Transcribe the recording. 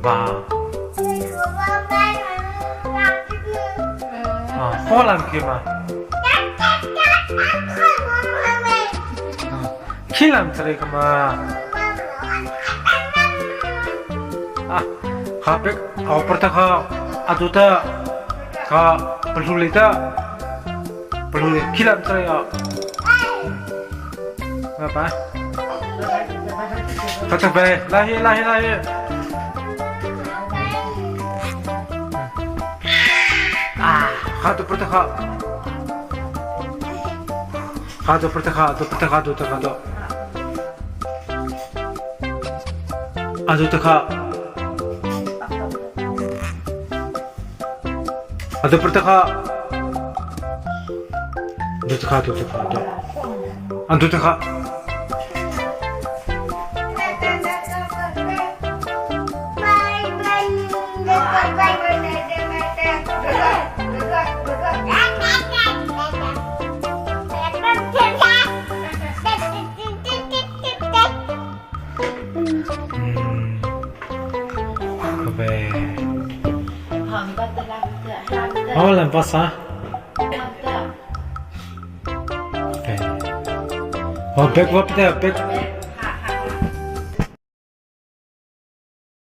Ba. Ah, kholam khi ma. Khilam chare kama. Ah, kha pek au perta kha aduta kha perlu ta perlu khilam chare ah. Apa? Kata be, lahi lahi lahi. Ah, kha tu perta kha. Kha tu perta kha, tu perta kha tu ta kha tu. Adu ta kha. Adu perta kha. Du ta kha tu ta kha tu. Adu ta kha. Oh, làm bao sao? Oh, big what there, big.